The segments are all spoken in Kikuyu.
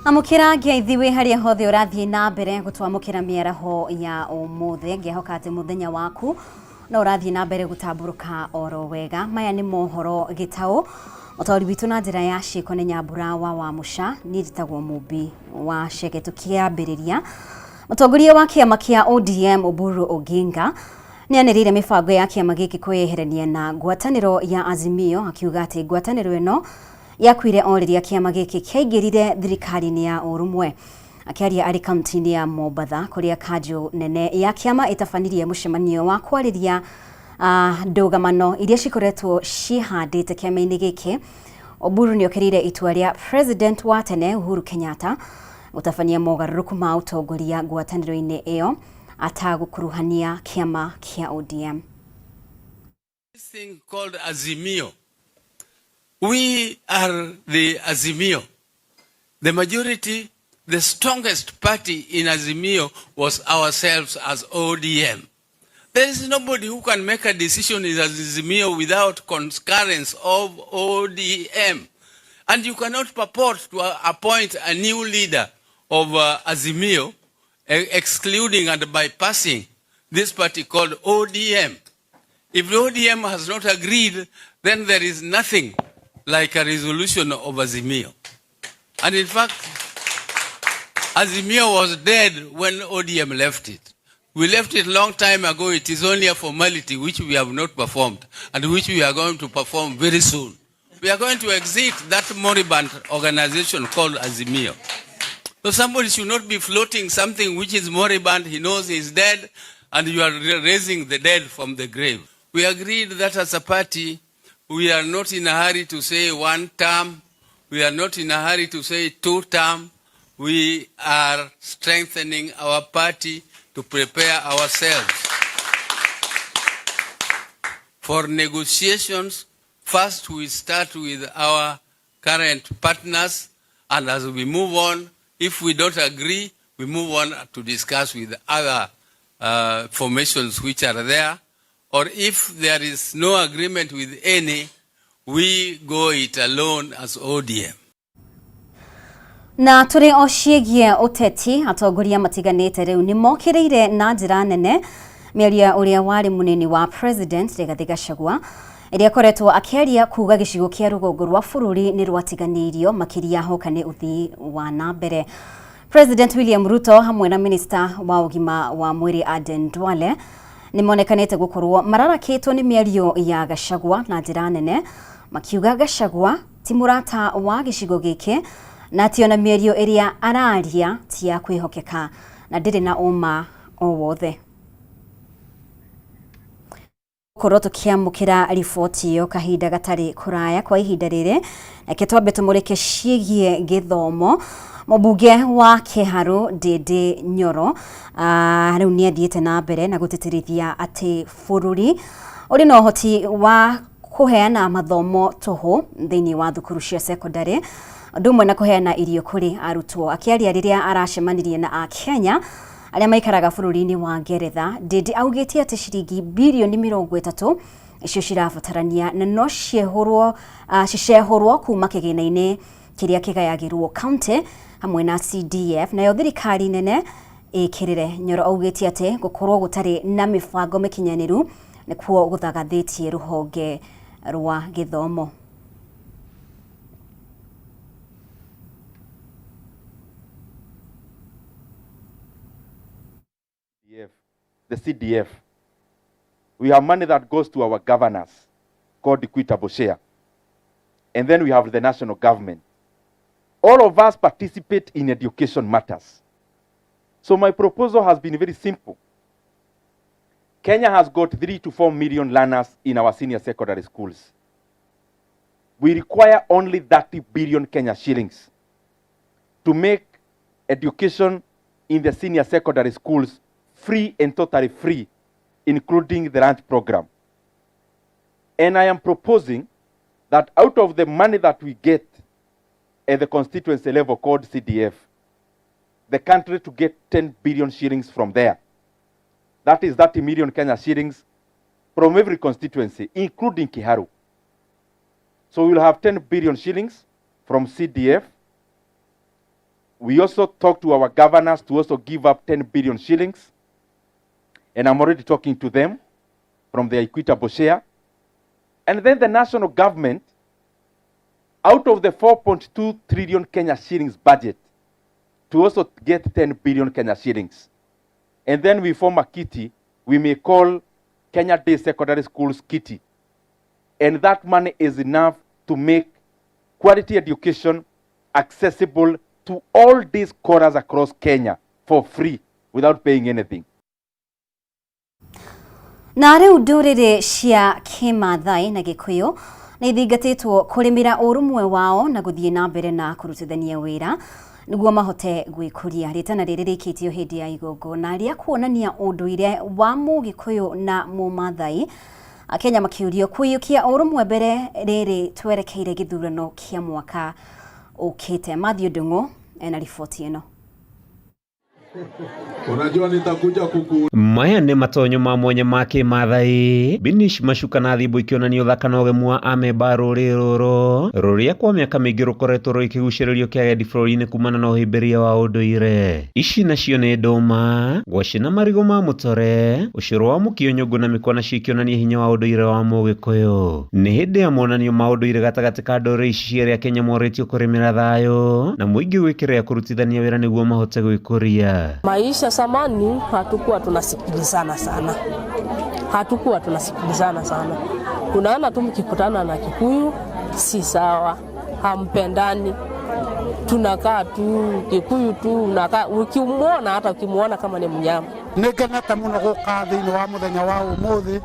Amũkĩra ngeithi wĩ harĩa hothe ũrathiĩ na mbere gũtwamũkĩra mĩaraho ya ũmũthĩ. Ngĩhoka atĩ mũthenya waku no ũrathiĩ na mbere gũtambũrũka oro wega. Maya nĩ mohoro gĩtaũ. Mũtaũri witũ na njĩra ya ciĩko nĩ Nyambura wa Wamũca, niĩ njĩtagwo Mũmbi wa Chege. Tũkĩambĩrĩria, mũtongoria wa kĩama kĩa ODM Oburu Oginga nĩ anĩrĩire mĩbango ya kĩama gĩkĩ kwĩyeherania na ngwatanĩro ya Azimio, akiuga atĩ ngwatanĩro ĩno yakuire o rĩrĩa kĩama gĩkĩ kĩaingĩrire thirikari-inĩ ya ũrũmwe. Akĩaria arĩ kaunti-inĩ ya Mombatha kũrĩa kanjũ nene ya kĩama ĩtabanirie mũcemanio wa kwarĩria ndũgamano iria cikoretwo ciĩhandĩte kĩama-inĩ gĩkĩ, Oburu nĩokĩrĩire itua rĩa President wa tene Uhuru Kenyatta gũtabania mogarũrũku ma ũtongoria ngwatanĩro-inĩ ĩyo atagũkuruhania kĩama kĩa ODM. This thing called Azimio. We are the Azimio. The majority, the strongest party in Azimio was ourselves as ODM. There is nobody who can make a decision in Azimio without concurrence of ODM. And you cannot purport to appoint a new leader of Azimio, excluding and bypassing this party called ODM. If the ODM has not agreed, then there is nothing like a resolution of Azimio. And in fact, Azimio was dead when ODM left it. We left it long time ago. It is only a formality which we have not performed and which we are going to perform very soon. We are going to exit that moribund organization called Azimio. So somebody should not be floating something which is moribund. He knows he's dead, and you are raising the dead from the grave. We agreed that as a party, we are not in a hurry to say one term. We are not in a hurry to say two term. We are strengthening our party to prepare ourselves for negotiations. First, we start with our current partners, and as we move on, if we don't agree, we move on to discuss with other formations which are there. Or if there is no agreement with any, we go it alone as ODM. Na tũrĩ o ciĩgiĩ ũteti, atongoria matiganĩte rĩu nĩ mokĩrĩire na njĩra nene mĩario ũrĩa warĩ mũnini wa President Rigathĩ Gachagua ĩrĩa akoretwo akĩaria kuga gĩcigo kĩa rũgongo rwa bũrũri nĩ rwatiganĩirio makĩria hoka nĩ ũthii wa na mbere. President William Ruto hamwe na Minister wa ũgima wa mwĩrĩ Aden Duale nĩ monekanĩte gũkorwo mararakĩtwo nĩ mĩario ya Gachagua na njĩra nene, makiuga Gachagua ti mũrata wa gĩcigo gĩkĩ na atĩ ona mĩario ĩrĩa araria ti ya kwĩhokeka na ndĩrĩ na ũma o wothe. Korwo tukiamukira riboti iyo kahinda gatari kuraya kwa ihinda riri, reke twambe tumurike ciĩgiĩ gĩthomo. Mũmbunge wa Kĩharũ Ndindi Nyoro rĩu nĩ athiĩte na mbere na gũtĩtĩrithia atĩ bũrũri ũrĩ na ũhoti wa kũheana mathomo tũhũ thĩinĩ wa thukuru cia secondary, ũndũ ũmwe na kũheana irio kũrĩ arutwo. Akĩaria rĩrĩa aracemanirie na Akenya arĩa maikaraga bũrũri-inĩ wa Ngeretha, Ndindi augĩte atĩ ciringi birioni 30 icio cirabatarania na no cicehũrwo kuma kĩgĩna-inĩ kĩrĩa kĩgayagĩrwo county hamwe na CDF, nayo thirikari nene ĩkĩrĩre. Nyoro augĩte atĩ gũkorwo gũtarĩ na mĩbango mĩkinyanĩru nĩkuo gũthagathĩtie rũhonge rwa gĩthomo. The CDF. We have money that goes to our governors called equitable share. And then we have the national government. All of us participate in education matters. So my proposal has been very simple. Kenya has got 3 to 4 million learners in our senior secondary schools. We require only 30 billion Kenya shillings to make education in the senior secondary schools free and totally free, including the lunch program. And I am proposing that out of the money that we get at the constituency level called CDF, the country to get 10 billion shillings from there. That is 30 million Kenya shillings from every constituency, including Kiharu. So we'll have 10 billion shillings from CDF. We also talk to our governors to also give up 10 billion shillings. And I'm already talking to them from their equitable share. And then the national government, out of the 4.2 trillion Kenya shillings budget, to also get 10 billion Kenya shillings. And then we form a kitty we may call Kenya Day Secondary Schools kitty. And that money is enough to make quality education accessible to all these scholars across Kenya for free without paying anything. Na rĩu ndũrĩrĩ cia Kĩmathai na Gĩkũyũ nĩ ithingatĩtwo kũrĩmĩra ũrũmwe wao na gũthiĩ na mbere na kũrutithania wĩra nĩguo mahote gwĩkũria. Rĩtana rĩrĩ rĩikĩtio hĩndĩ ya igongona rĩa kuonania ũndũire wa Mũgĩkũyũ na Mũmathai. Akenya makĩũrio kũiyũkia ũrũmwe mbere rĩrĩ twerekeire gĩthurano kĩa mwaka ũkĩte. Matthew Ndung'u ena riboti ĩno. Unajua nitakuja kuku Maya nĩ matonyo ma mwanya ma kĩmathai Binish macuka na thimbo ikĩonania ũthaka na ũgemu wa amemba a rũrĩrĩ rũrũ rũrĩa kwa mĩaka mĩingĩ rũkoretwo rũgĩkĩgucĩrĩrio kĩa agendi bũrũri-inĩ kumana na ũhĩmbĩria wa ũndũire. Ici nacio nĩ ndũma, ngwacĩ na marigũ ma mũtore, ũcũrũ wa mũkio, nyũngũ na mĩkwa nacio ikĩonania hinya wa ũndũire wa Mũgĩkũyũ. Nĩ hĩndĩ ya monanio ma ũndũire gatagatĩ ka ndũrĩrĩ ici cierĩ Akenya morĩtio kũrĩmĩra thayũ na mũingĩ gwĩkĩrĩra kũrutithania wĩra nĩguo mahote gwĩkũria. Maisha zamani hatukuwa tunasikilizana sana, hatukuwa tunasikilizana sana. Unaona tu mkikutana na Kikuyu si sawa, hampendani, tunakaa tu Kikuyu tu unakaa, ukimwona hata ukimwona kama ni mnyama. Nĩ ngenete mũno gũka thĩinĩ wa mũthenya wa ũmũthĩ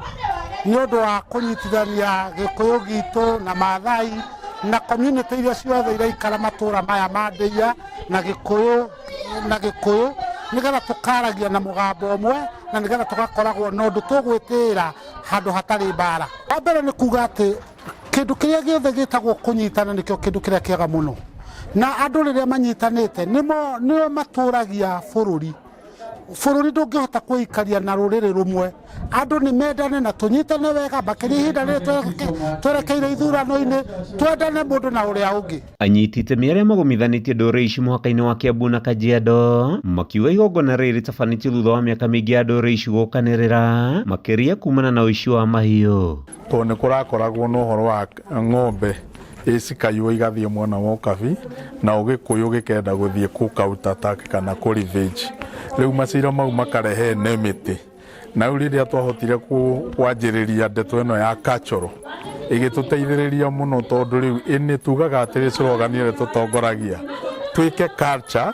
nĩ ũndũ wa kũnyitithania Gĩkũyũ gitũ na Maathai na community iria ciothe iraikara matũra maya ma Ndeiya na Gĩkũyũ na Gĩkũyũ nĩgetha tũkaragia na mũgambo ũmwe na nĩgetha tũgakoragwo na ũndũ tũgwĩtĩĩra handũ hatarĩ mbara. Wa mbere nĩ kuga atĩ kĩndũ kĩrĩa gĩothe gĩtagwo kũnyitana nĩkĩo kĩndũ kĩrĩa kĩega mũno, na andũ rĩrĩa manyitanĩte nĩo matũragia bũrũri. Bũrũri ndũngĩhota kwĩikaria na rũrĩrĩ rũmwe, andũ nĩ mendane na tũnyitane wega makĩria ihinda rĩrĩ twerekeire ithurano-inĩ, twendane mũndũ na ũrĩa ũngĩ. Anyiti itemi arĩa magomithanĩtie ndũrĩrĩ ici mũhaka-inĩ wa Kiambu na Kajiado makiuga igongona rĩrĩ rĩtabanĩtio thutha wa mĩaka mĩingĩ ya ndũrĩrĩ ici gũkanĩrĩra makĩria kumana na ũici wa mahiũ. Tondũ nĩ kũrakoragwo na ũhoro wa ng'ombe ĩcikaywo igathiĩ mwena wa Ũkabi na Ũgĩkũyũ gĩkenda gũthiĩ kũ counter attack kana kũ revenge. Rĩu macira mau makarehe enmity. Na rĩu rĩrĩa twahotire kwanjĩrĩria ndeto ĩno ya cultural ĩgĩtũteithĩrĩria mũno tondũ rĩu nĩ tugaga atĩrĩ slogan ĩrĩa tũtongoragia twĩke culture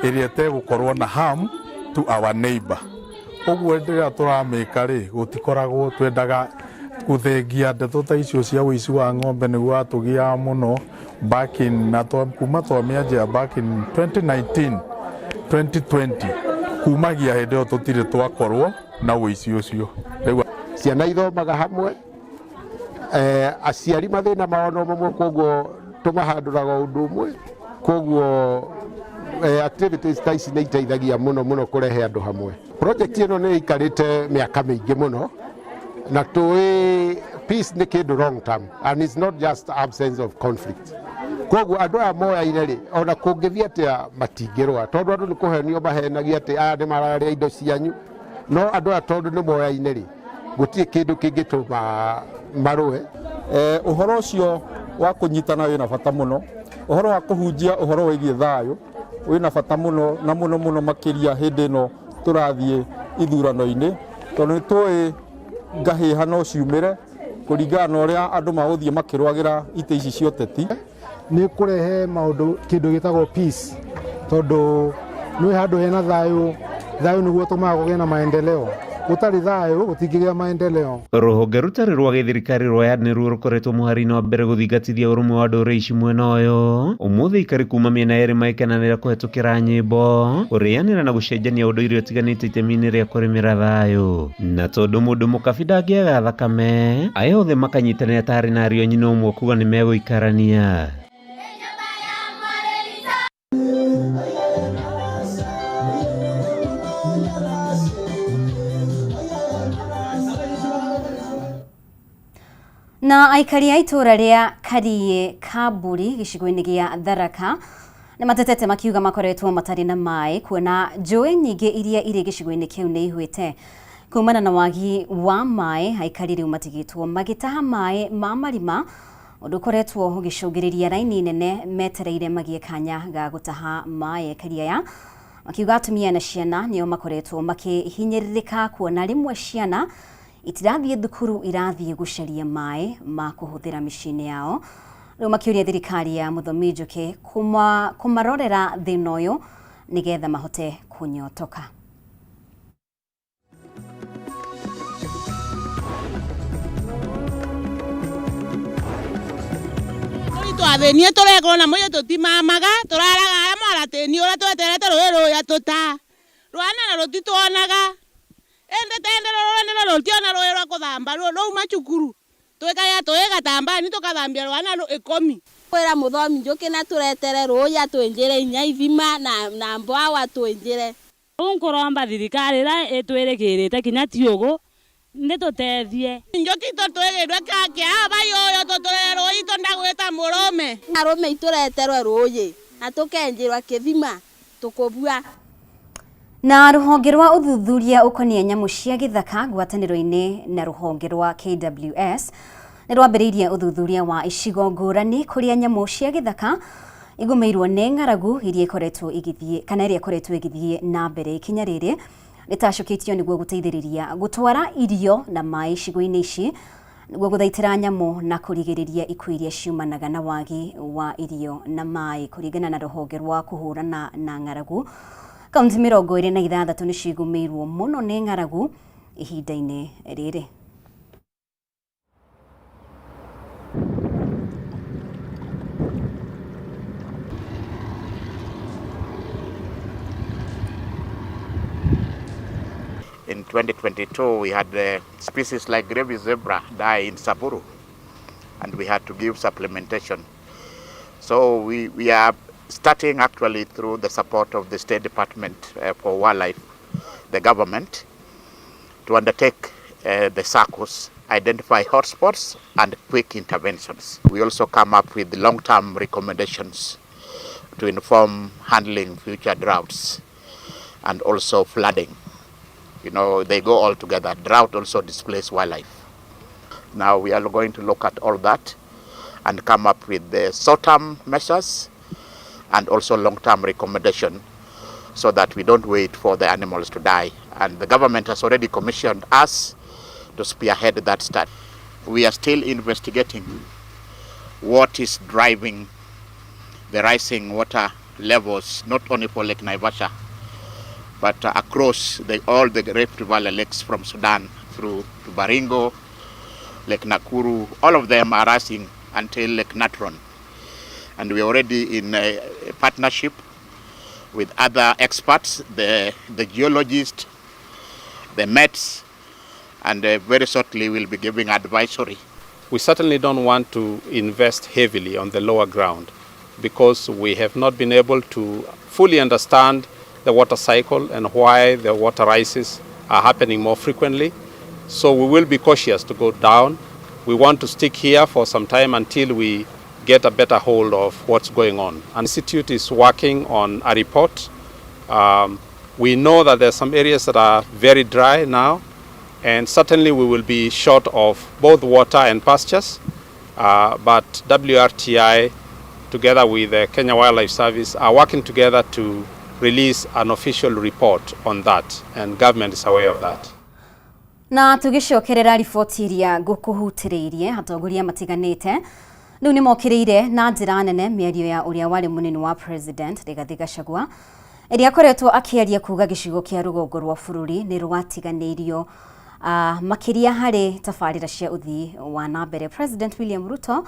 ĩrĩa ĩtegũkorwo na harm to our neighbor. Ũguo rĩrĩa tũramĩka rĩ gũtikoragwo twendaga gũthengia ndeto ta icio cia ũici wa ng'ombe nĩguo watũgiaga mũno back in na kuma twamĩanjia back in 2019 2020 kumagia hĩndĩ ĩyo tũtirĩ twakorwo na ũici ũcio. Rĩu ciana ithomaga hamwe, aciari mathĩna mao no mamwe, koguo tũmahandũraga ũndũ ũmwe, koguo activities ta ici nĩ iteithagia mũno mũno kũrehe andũ hamwe. Project ĩno nĩ ĩikarĩte mĩaka mĩingĩ mũno na tũĩ peace nĩ kĩndũ long term and it's not just absence of conflict. Koguo andũ aya moyaine rĩ, ona kũngĩthiĩ atĩa matingĩrũa tondũ andũ nĩ kũhenio mahenagia atĩ aya nĩ mararĩa indo cianyu, no andũ aya tondũ nĩ moyaine rĩ, gũtirĩ kĩndũ kĩngĩtũma marũe. Ũhoro ũcio wa kũnyitana wĩna bata mũno, ũhoro wa kũhunjia ũhoro wĩgiĩ thayũ wĩna bata mũno na mũno mũno makĩria hĩndĩ ĩno tũrathiĩ ithurano-inĩ, tondũ nĩ tũĩ ngahĩha no ciumĩre kũringana na ũrĩa andũ magũthiĩ makĩrũagĩra itĩ ici cia ũteti. Nĩ kũrehe maũndũ kĩndũ gĩtagwo peace, tondũ nĩ handũ hena thayũ, thayũ nĩguo ũtũmaga kũgĩe na maendeleo. Gũtarĩ thayũ gũtingĩgĩa maendeleo. Rũhonge rũtarĩ rwa gĩthirikari rwa YARD nĩruo rũkoretwo mũhari-inĩ wa mbere gũthingatithia ũrũmwe wa ndũrĩrĩ ici mwena ũyũ. Ũmũthĩ aikari kuma mĩena yerĩ magĩkenanĩra kũhetũkĩra nyĩmbo, kũrĩanĩra na gũcenjania ũndũire ũtiganĩte itemi-inĩ rĩa kũrĩmĩra thayũ. Na tondũ mũndũ mũkabi ndangĩaga thakame, aya othe makanyitanĩra tarĩ na ariũ a nyina ũmwe kuga nĩ megũikarania. Na aikari a itũra rĩa Kariĩ Kamburi gĩcigo-inĩ gĩa Tharaka Nĩ matetete makiuga makoretwo matarĩ na maĩ kuona njũĩ nyingĩ iria irĩ gĩcigo-inĩ kĩu nĩ ihwĩte. Kumana na wagi wa maĩ, aikari rĩu matigĩtwo magĩtaha maĩ ma marima, ũndũ ũkoretwo ũgĩcũngĩrĩria raini nene metereire magĩe kanya ga gũtaha maĩ. Aikari aya makiuga atumia na ciana nĩo makoretwo makĩhinyĩrĩrĩka kuona rĩmwe ciana itirathiĩ thukuru irathiĩ gũcaria maĩ ma kũhũthĩra mĩciĩ-inĩ yao. Rĩu makĩũria thirikari ya Mũthomi Njũkĩ kũmarorera thĩna ũyũ nĩgetha mahote kũnyotoka. Twathĩnie tũrekwo na mũyũ tũtimamaga tũraraga arĩa mwaratĩni ũrĩa tweterete rũĩ rũya tũta rwana na rũtituonaga ĩndĩ tende rũrũ rũtiona rũĩ rwa kũthamba rũuma cukuru twĩkaga tũĩgatambani tũkathambia rwana ikũmi. Kwĩra Mũthomi Njũkĩ na tũretere rũĩ atwĩnjĩre inya ithima na mbwawa atwĩnjĩre. Rĩu nkũromba thirikari ĩrĩa ĩtwĩrĩkĩrĩte kinya tiũgũ nĩtũtethie. Njũkĩ tũtwĩrĩrwe kĩa bayũyũ tũtũrere rũĩ tũndagwĩta mũrũme. Arũme itũreterwe rũĩ na tũkenjĩrwa kĩthima tũkũbua. Na rũhonge rwa ũthuthuria ũkoniĩ nyamũ cia gĩthaka ngwatanĩro-inĩ na rũhonge rwa KWS nĩ rwambĩrĩirie ũthuthuria wa icigo ngũrani kũrĩa nyamũ cia gĩthaka igũmĩirwo nĩ ng'aragu iria ikoretwo igĩthiĩ kana ĩrĩa ĩkoretwo ĩgĩthiĩ na mbere. Ikinya rĩrĩ rĩtacũkĩtio nĩguo gũteithĩrĩria gũtwara irio na maĩ icigo-inĩ ici nĩguo gũthaitĩra nyamũ na kũrigĩrĩria ikuũ iria ciumanaga na wagi wa irio na maĩ. Kũringana na rũhonge rwa kũhũrana na ng'aragu, kaunti 26 nĩcio igũmĩirwo mũno nĩ ng'aragu ihinda-inĩ rĩrĩ. In 2022, we had species like Grevy zebra die in Samburu, and we had to give supplementation. So we are starting actually through the support of the State Department for Wildlife, the government, to undertake the circles, identify hotspots and quick interventions. We also come up with long-term recommendations to inform handling future droughts and also flooding. You know, they go all together. Drought also displaces wildlife. Now we are going to look at all that and come up with the short-term measures and also long-term recommendation so that we don't wait for the animals to die. And the government has already commissioned us to spearhead that study. We are still investigating what is driving the rising water levels, not only for Lake Naivasha, but across all the Rift Valley lakes from Sudan through to Baringo, Lake Nakuru, all of them are rising until Lake Natron. And we're already in a partnership with other experts, the geologists, the Mets, and very shortly we'll be giving advisory. We certainly don't want to invest heavily on the lower ground because we have not been able to fully understand the water cycle and why the water rises are happening more frequently. So we will be cautious to go down. We want to stick here for some time until we get a better hold of what's going on. And the Institute is working on a report. We know that there are some areas that are very dry now, and certainly we will be short of both water and pastures, but WRTI together with the Kenya Wildlife Service are working together to release an official report on that, and government is aware of that. Na tugicokerera riboti iria ngukuhutiriirie atongoria matiganite riu ni mokiriire na njira nene mĩario ya ũrĩa warĩ mũnini wa president Rigathi Gachagua ĩrĩa akoretwo akĩaria kuga gĩcigo kĩa rũgongo rwa bũrũri nĩ rwatiganĩirio makĩria harĩ tabarĩra cia ũthii wa na mbere. President William Ruto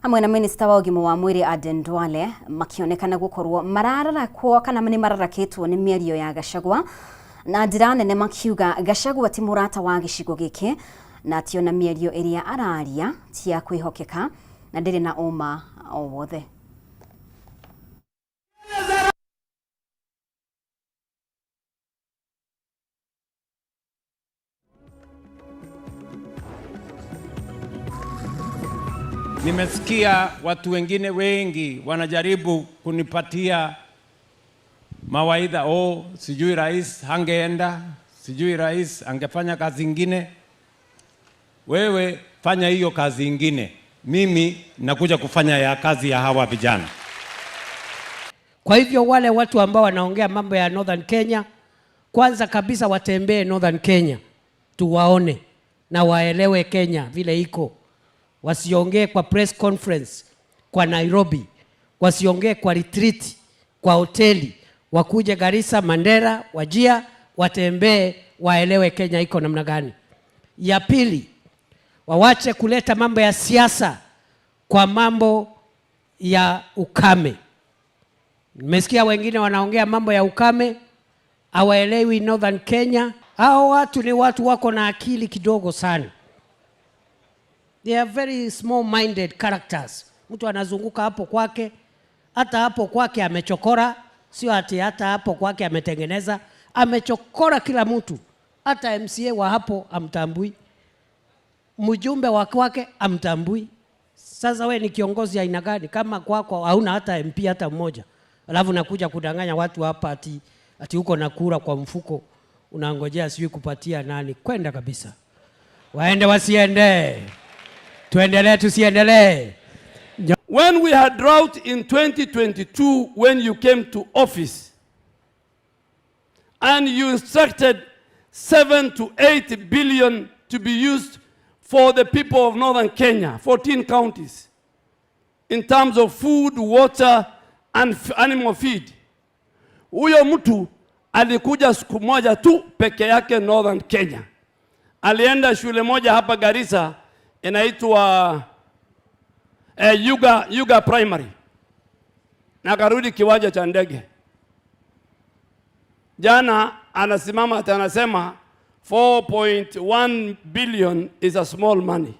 hamwe na minister wa ũgima wa mwĩrĩ Aden Duale makĩonekana gũkorwo marararakwo kana nĩ mararakĩtwo nĩ mĩario ya Gachagua na njĩra nene makiuga Gachagua ti mũrata wa gĩcigo gĩkĩ na ti ona mĩario ĩrĩa araria ti ya kwĩhokeka na ndĩrĩ na ũma o wothe. Nimesikia watu wengine wengi wanajaribu kunipatia mawaidha, oh, sijui rais hangeenda, sijui rais angefanya kazi ingine. Wewe fanya hiyo kazi ingine, mimi nakuja kufanya ya kazi ya hawa vijana. Kwa hivyo wale watu ambao wanaongea mambo ya Northern Kenya, kwanza kabisa watembee Northern Kenya tuwaone na waelewe Kenya vile iko. Wasiongee kwa press conference kwa Nairobi, wasiongee kwa retreat, kwa hoteli, wakuje Garissa, Mandera, Wajir, watembee waelewe Kenya iko namna gani. Ya pili, wawache kuleta mambo ya siasa kwa mambo ya ukame. Nimesikia wengine wanaongea mambo ya ukame, hawaelewi Northern Kenya. Hao watu ni watu wako na akili kidogo sana. They are very small minded characters. Mtu anazunguka hapo kwake, hata hapo kwake amechokora, sio ati hata hapo kwake ametengeneza, amechokora kila mtu. Hata MCA wa hapo amtambui, mjumbe wa kwake amtambui. Sasa we ni kiongozi aina gani kama kwako hauna hata MP hata mmoja, alafu nakuja kudanganya watu hapa ati uko na kura kwa mfuko unangojea sijui kupatia nani? Kwenda kabisa, waende wasiende, tuendelee tusiendelee. When we had drought in 2022, when you came to office, and you instructed 7 to 8 billion to be used for the people of northern Kenya, 14 counties, in terms of food, water, and animal feed. Huyo mtu alikuja siku moja tu peke yake Northern Kenya. Alienda shule moja hapa Garissa inaitwa Yuga Primary na akarudi kiwanja cha ndege. Jana anasimama ati anasema 4.1 billion is a small money.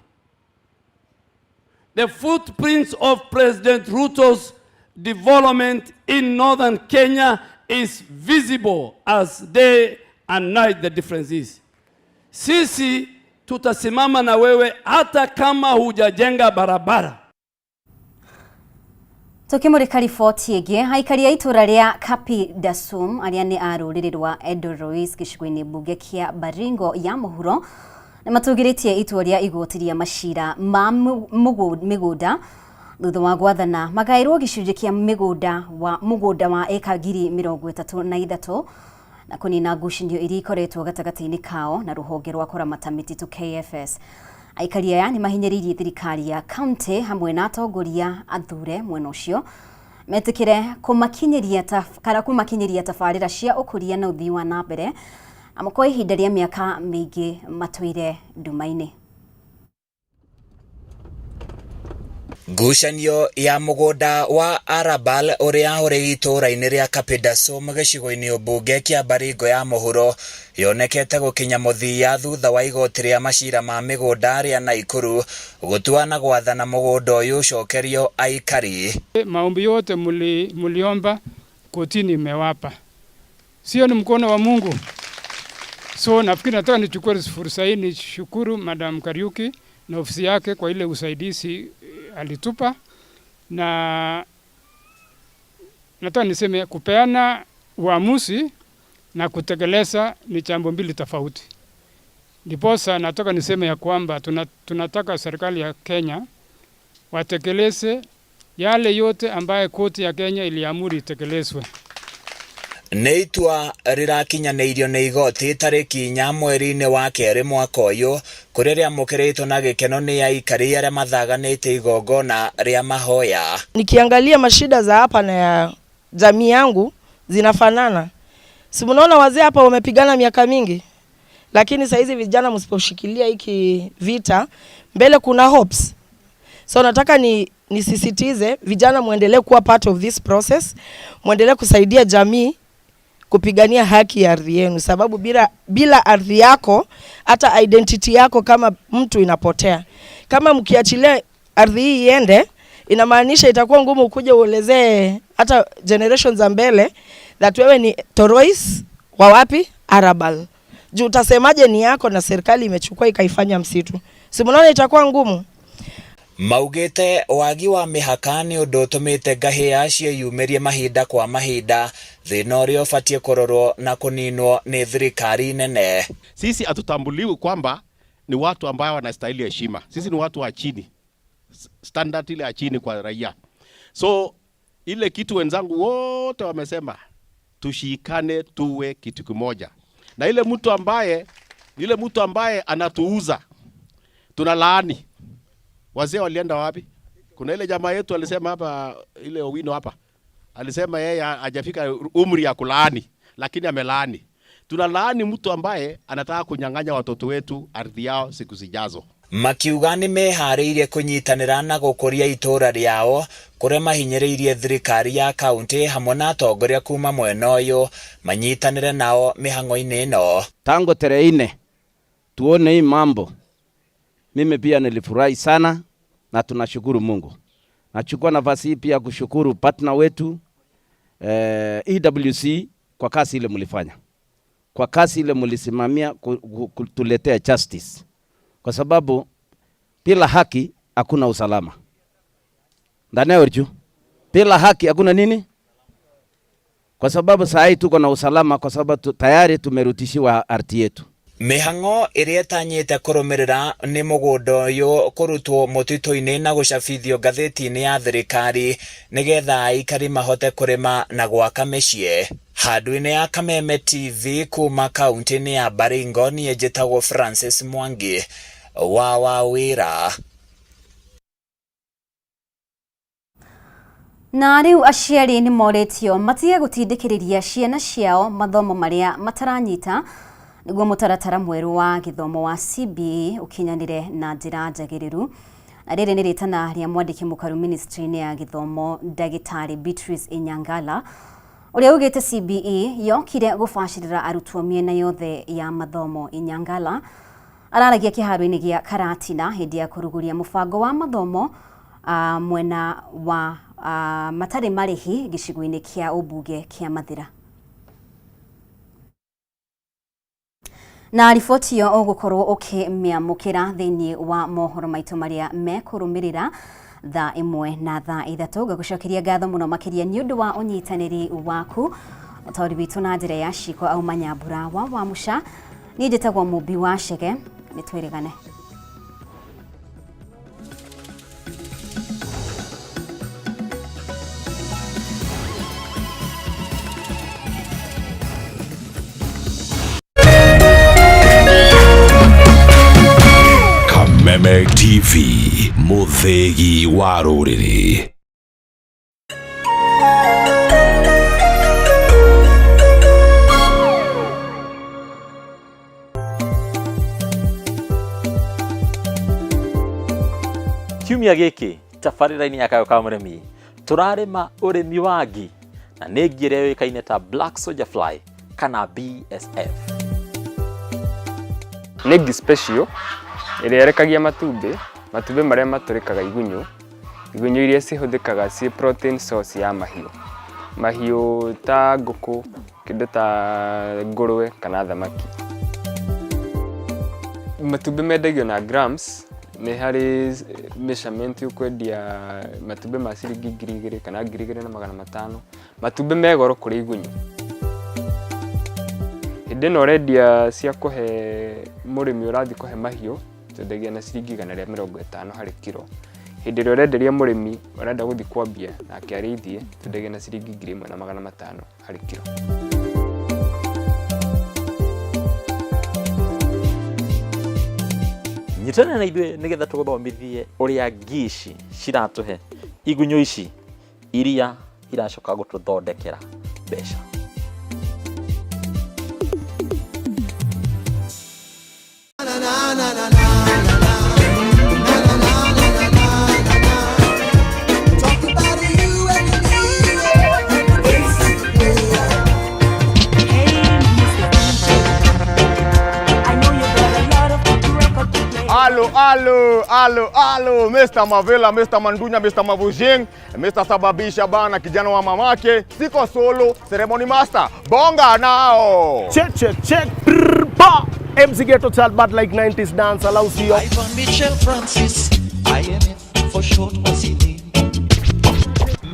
The footprints of President Ruto's development in northern Kenya is visible as day and night, the difference is. Sisi tutasimama na wewe hata kama hujajenga barabara. Tukimurika riboti ĩngĩ, aikari a itũra rĩa Kapidasum arĩa nĩ a rũrĩrĩ rwa Endorois gĩcigo-inĩ mbunge kĩa Baringo ya mũhuro nĩ matũgĩrĩtie itua rĩa igoti rĩa macira ma mĩgũnda thutha wa gwathana magaĩrwo gĩcunjĩ kĩa mũgũnda wa ĩka 33,000 na kũnina ngucanio iria ikoretwo gatagatĩ-inĩ kao na rũhonge rwa kũramata mĩtitũ KFS. Aikari aya nĩ mahinyĩrĩirie thirikari ya kaunti hamwe na atongoria athure mwena ũcio metĩkĩre kũmakinyĩria tabarĩra cia ũkũria na ũthii wa na mbere amu kwa ihinda rĩa mĩaka mĩingĩ matũire nduma-inĩ. Ngucanio ya mũgũnda wa Arabal ũrĩa ũrĩ itũũra-inĩ rĩa Kapindasum gĩcigo-inĩ mbunge kĩa Baringo ya mũhuro yonekete gũkinya mũthia thutha wa igoti rĩa macira ma mĩgũnda rĩa Naikuru gũtua na gwathana mũgũnda ũyũ ũcokerio aikari. Maombi yote muliomba kotini imewapa, sio ni mkono wa Mungu. So nafikiri nataka nichukue fursa hii nishukuru Madam Kariuki na ofisi yake kwa ile usaidizi alitupa, na nataka niseme kupeana uamuzi na kutekeleza ni jambo mbili tofauti. Ndiposa nataka niseme ya kwamba tunataka serikali ya Kenya watekeleze yale yote ambaye koti ya Kenya iliamuru itekelezwe. Nĩ itua rĩrakinyanĩirio nĩ igoti tarĩki 4 mweri-inĩ wa kerĩ mwaka ũyũ kũrĩa rĩamũkĩrĩtwo na gĩkeno nĩ aikari arĩa mathaganĩte igongona rĩa mahoya. Nikiangalia mashida za hapa na ya jamii yangu zinafanana. Si mnaona wazee hapa wamepigana miaka mingi, lakini saizi vijana msiposhikilia hiki vita mbele kuna hopes. So nataka nisisitize vijana muendelee kuwa part of this process, muendelee kusaidia jamii kupigania haki ya ardhi yenu, sababu bila ardhi yako hata identity yako kama mtu inapotea. Kama mkiachilia ardhi hii iende, inamaanisha itakuwa ngumu kuja uelezee hata generations za mbele that wewe ni Torois wa wapi? Arabal. Juu utasemaje ni yako na serikali imechukua ikaifanya msitu? Si mnaona itakuwa ngumu? Maugĩte wagi wa mĩhaka nĩ ũndũ ũtũmĩte ngahĩha ciĩyumĩrie mahinda kwa mahinda, thĩna ũrĩa ũbatiĩ kũrorwo na kũninwo nĩ thirikari nene. Sisi hatutambuliwi kwamba ni watu ambao wanastahili heshima. Sisi ni watu wa chini, standard ile ya chini kwa raia. So ile kitu wenzangu wote wamesema, tushikane tuwe kitu kimoja, na ile mtu ambaye anatuuza tunalaani. Wazee walienda wapi? Kuna ile jamaa yetu alisema hapa, ile Owino hapa alisema yeye hajafika umri ya kulaani, lakini amelaani. Tunalaani mtu ambaye anataka kunyang'anya watoto wetu ardhi yao siku zijazo. Makiuga nĩ meharĩirie kũnyitanĩra na gũkũria itũũra rĩao kũrĩa mahinyĩrĩirie thirikari ya kaunti hamwe na atongoria kuma mwena ũyũ manyitanĩre nao mĩhang'o-inĩ ĩno. Tangu tarehe 4 tuone hii mambo, mimi pia nilifurahi sana na tunashukuru Mungu. Nachukua nafasi hii pia kushukuru partner wetu EWC kwa kazi ile mlifanya, kwa kazi ile mlisimamia kutuletea justice, kwa sababu bila haki hakuna usalama. Ndani bila haki hakuna nini? Kwa sababu saa hii tuko na usalama, kwa sababu tayari tumerudishiwa ardhi yetu. Mĩhang'o ĩrĩa ĩtanyĩte kũrũmĩrĩra nĩ mũgũnda ũyũ kũrutwo mũtitũ-inĩ na gũcabithio ngathĩti-inĩ ya thirikari nĩgetha aikari mahote kũrĩma na gwaka mĩciĩ. Handũ-inĩ ya Kameme TV kuma kaunti-inĩ ya Baringo, niĩ njĩtagwo Francis Mwangi wa Wawĩra. Na rĩu aciari nĩ morĩtio matige gũtindĩkĩrĩria ciana ciao mathomo marĩa mataranyita nĩguo mũtaratara mwerũ wa gĩthomo wa CBE ũkinyanĩre na njĩra njagĩrĩru. Na rĩrĩ nĩ rĩtana rĩa mwandĩki mũkaru ministry-inĩ ya gĩthomo Ndagĩtarĩ Beatrice Inyangala ũrĩa ugĩte CBE yokire gũbacĩrĩra arutwo mĩena yothe ya mathomo. Inyangala araragia kĩharo-inĩ gĩa Karatina hĩndĩ ya kũrugũria mũbango wa mathomo mwena wa matarĩ marĩhi gĩcigo-inĩ kĩa ũmbunge kĩa Mathĩra. Na riboti ĩyo ũgũkorwo ũkĩmĩamũkĩra thĩinĩ wa mohoro maitũ marĩa mekũrũmĩrĩra thaa 1 na thaa 3. Ngagũcokeria ngatho mũno makĩria nĩ ũndũ wa ũnyitanĩri waku. Mũtaũri witũ na njĩra ya ciko auma Nyambura wa Wamuca, niĩ njĩtagwo Mũmbi wa Chege, nĩ twĩrĩgane. Kameme TV, mũthĩgi wa rũrĩrĩ. Kiumia gĩkĩ tabarĩra-inĩ ya Kayũ ka Mũrĩmi tũrarĩma ũrĩmi wa ngi, na nĩ ngi ĩrĩa yũĩkaine ta Black Soldier Fly kana BSF. Nĩ ngi special ĩrĩa ĩrekagia matumbĩ, matumbĩ marĩa matũrĩkaga igunyũ, igunyũ iria cihũthĩkaga ciĩ protein source ya mahiũ. Mahiũ ta ngũkũ, kĩndũ ta ngũrwe kana thamaki. Matumbĩ mendagio na grams, nĩ harĩ measurement ũkwendia matumbĩ ma ciringi 2000 kana 2500. Matumbĩ me goro kũrĩ igunyũ. Hĩndĩ ĩno ũrendia cia kũhe mũrĩmi ũrathiĩ kũhe mahiũ, twendagia na ciringi 150 harĩ kiro. Hĩndĩ ĩrĩa ũrenderia mũrĩmi ũrenda gũthiĩ kwambia nake arĩithie, twendagia na ciringi 1500 harĩ kiro. Nyitanĩra na ithuĩ nĩgetha tũgũthomithie ũrĩa ngi ici ciratũhe igunyũ ici iria iracoka gũtũthondekera mbeca. Alo, alo, alo, alo, Mr. Mavela, Mr. Mandunya, Mr. Mavujing, Mr. Sababisha bana, kijana wa mamake, siko solo, ceremony master, bonga nao. Check, check, check. Brr, ba. MC Ghetto Child, bad like 90s dance, allow see you. Ivan Mitchell Francis, IMF. for short, what's it name?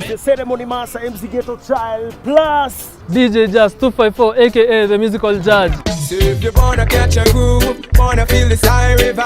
The ceremony master MC Ghetto Child plus DJ Jazz 254 aka the musical judge. So if you wanna catch a groove, wanna feel this high revive.